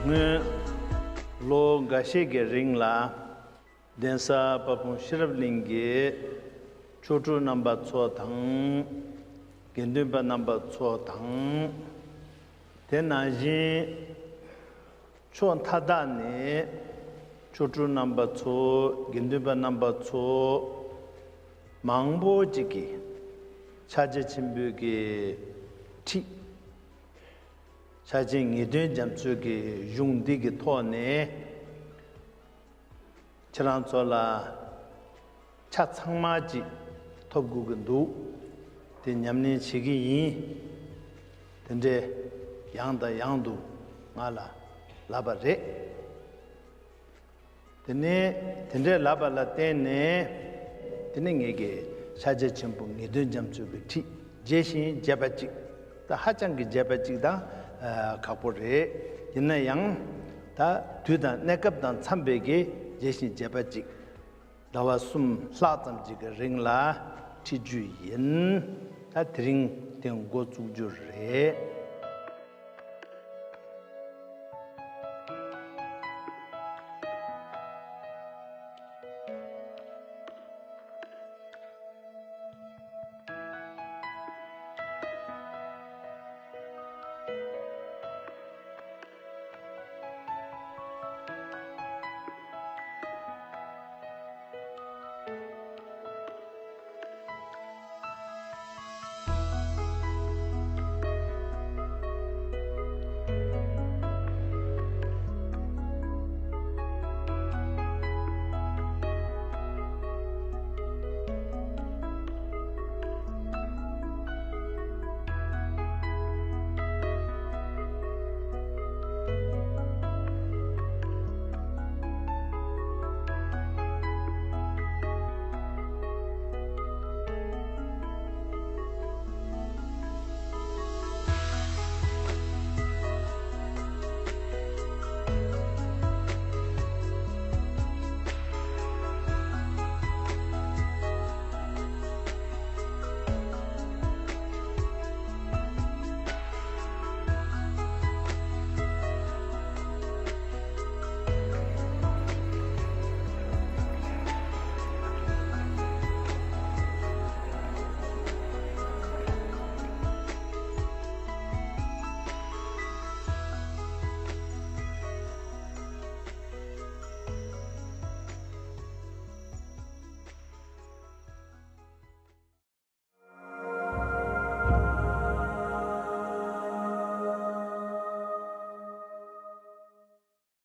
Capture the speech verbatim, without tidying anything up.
སྔོན་ལོ་འགའ་ཤས་ཀྱི་རིང་ལ་གདན་ས་དཔལ་སྤུངས་ཤེས་རབ་གླིང་གི་མཆོག་སྤྲུལ་རྣམ་པ་ཚོ་དང་དགེ་འདུན་པ་རྣམ་པ་ཚོ་དང་། དེ་ནང་བཞིན་ཕྱོགས་མཐའ་དག་ནས་མཆོག་སྤྲུལ་རྣམ་པ་ཚོ་དགེ་འདུན་པ་རྣམ་པ་ཚོ་མང་པོ་ཅིག་གིས་ཕྱག་རྒྱ་ཆེན་པོའི་གི་ཁྲིད། ཕྱག་ཆེན་ངེས་དོན་རྒྱ་མཚོའི་གི་གཞུང་འདི་གི་ཐོག་ནས་ཁྱེད་རང་ཚོ་ལ་ཆ་ཚང་མ་ཅིག་ཐོབ་དགོས་ཀྱི་འདུག་དེ་ཉམས་ལེན་བྱེད་ཀྱི་ཡིན། དེ་འདྲའི་ཡང་དང་ཡང་དུ་ང་ལ་ལབ་པ་རེད། དེ་ནས་དེ་འདྲའི་ལབ་པ་ལ་བརྟེན་ནས། དེ་ནས་ངེད་ཀྱི་ཕྱག་རྒྱ་ཆེན་པོ་ངེས་དོན་རྒྱ་མཚོའི་གི་ཁྲིད་རྒྱས་ཤིང་རྒྱས་པ་ཅིག་ད་ཧ་ཅང་གི་རྒྱས་པ་ཅིག་དང་ཨ་ཁག་པོ་རེད། ཡིན་ན་ཡང་ད་དུས་དང་གནས་སྐབས་དང་འཚམས་པའི་གི་རྒྱས་ཤིང་རྒྱས་པ་ཅིག་ཟླ་བ་གསུམ་ལྷག་ཙམ་ཅིག་གི་རིང་ལ་ཁྲིད་རྒྱུ་ཡིན། ད་དེ་རིང་དེ་འགོ་བཙུགས་རྒྱུ་རེད།